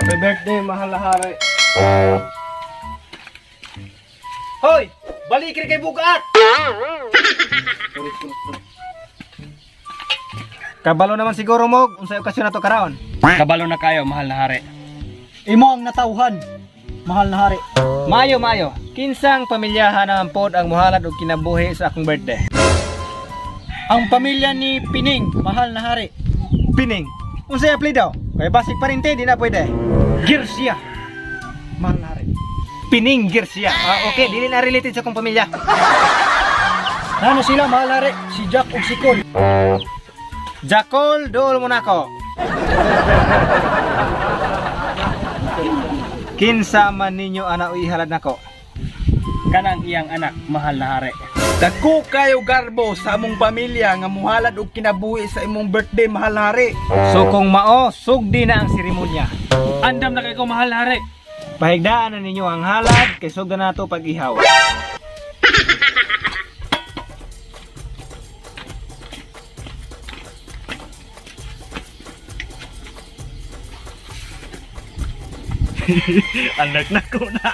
Happy birthday, mahal na hari. Hoy! Balik kay bugat! Kabalo naman siguro mo unsay okasyon na to karon. Kabalo na kayo, mahal na hari. Imo ang natawhan, mahal na hari. Mayo mayo, kinsang pamilyahan naman pod ang muhalad og kinabuhi sa akong birthday? Ang pamilya ni Pining, mahal na hari. Pining. Unsay apelyido? Kay basig parente di na pwede. Girsia, mahal na hari. Pining Girsia. Ah, okay, dili na related sa akong pamilya. Nano sila, mahal na hari? Si Jack ug si Cole. Jakol Dol Monaco. Kinsa man ninyo ana ihalad nako? Kanang iyang anak, mahal na hari. Dako kayo garbo sa among pamilya nga muhalad og kinabuhi sa imong birthday, mahal na hari. So kung mao, sugdi na ang seremonya. Andam na kay ko, mahal na hari. Pahigdaan na ninyo ang halad kay sugdan nato pag-ihaw. Anak na ko na.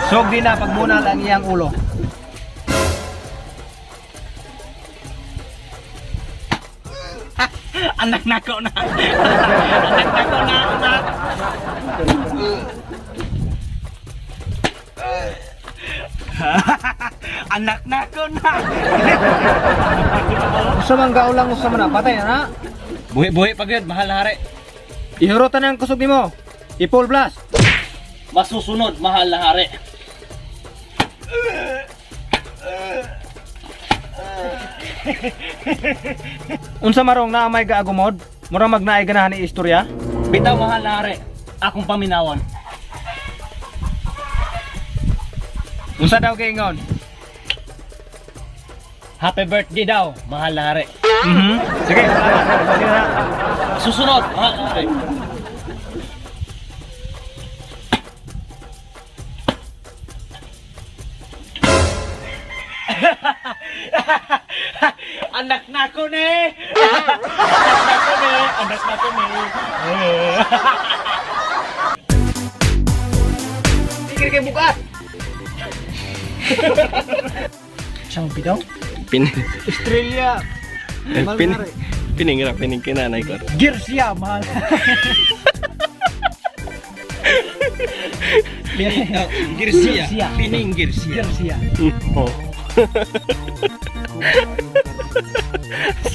Sugdi na pagbunal ang iyang ulo. Anak na ko na. Anak na ko na, anak. Anak na ko na. Usa man gaulang usa man na patay na na. Buhi-buhi pa gyud, mahal na hari. Ihurotan ang kusog nimo. I-full blast. Masusunod, mahal na hari. Unsa marong naa may gaagumod? Mura magnaay ganahan ni istorya? Bitaw, mahal na hari. Akong paminawon. Unsa daw giingon? Happy birthday daw, mahal na hari. Sige, salamat. Sige na. Masusunod, mahal na hari. Anak na ko ni. Anak na ko ni. Anak na ko ni. Sige kay bukat. Siyang bidaw? Pin Australia. Mahal pin na hari. pining ra pining kinanay ko. Girsia, mahal. Girsia. Girsia. Pining Girsia. Girsia. Oh.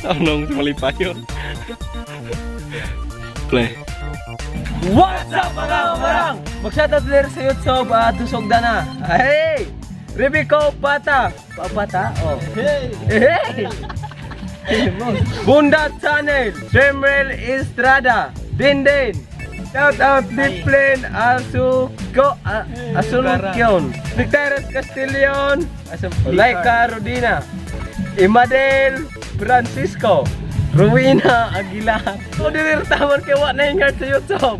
Sanong malipayon. Play. What's up, mga kamarang? Mag-shoutout ulit sa YouTube at tusog na. Hey! Ribico Pata. Pata? Oh. Hey! Hey! Bunda Channel, Jemrel Estrada, Dindin. Shout out Diplin Asuko Asuncion, Victorious Castillon, Laika Rodina, Imadel Francisco, Rowena Aguilar. O dirir taman kay wa na ingat sa YouTube.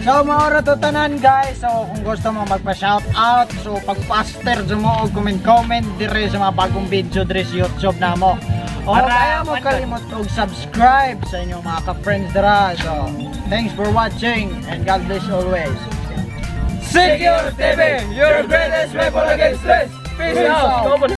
So, maora to tanan guys. So, kung gusto mo magpa-shout out, so pag-faster mo og comment-comment dire sa mga bagong video dire sa YouTube namo. O kaya mo kalimot og subscribe sa inyong mga ka-friends dira. So, thanks for watching and God bless always. Secure TV, your greatest weapon against stress. Peace out.